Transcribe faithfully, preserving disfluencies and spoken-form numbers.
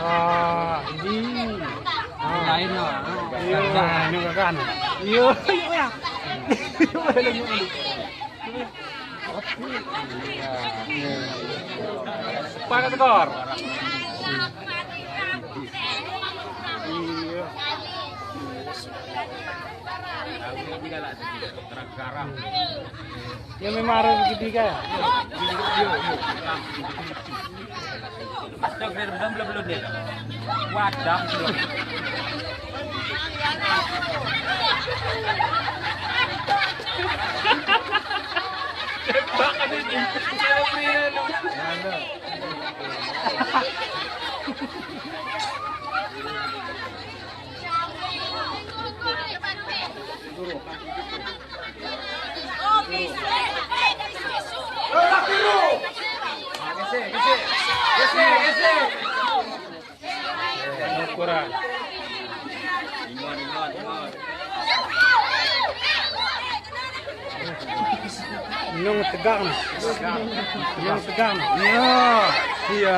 Ah, ini. Ah. Lain lah. Iya, ini kan. Iya, iya. Pakai skor. Iya. Ya memang harus begitu kan. Cok, dari belum, belum, belum dia. Wadah, belum. Ukuran. Nyong tegak nah. Nyong tegak nah. Ya, iya.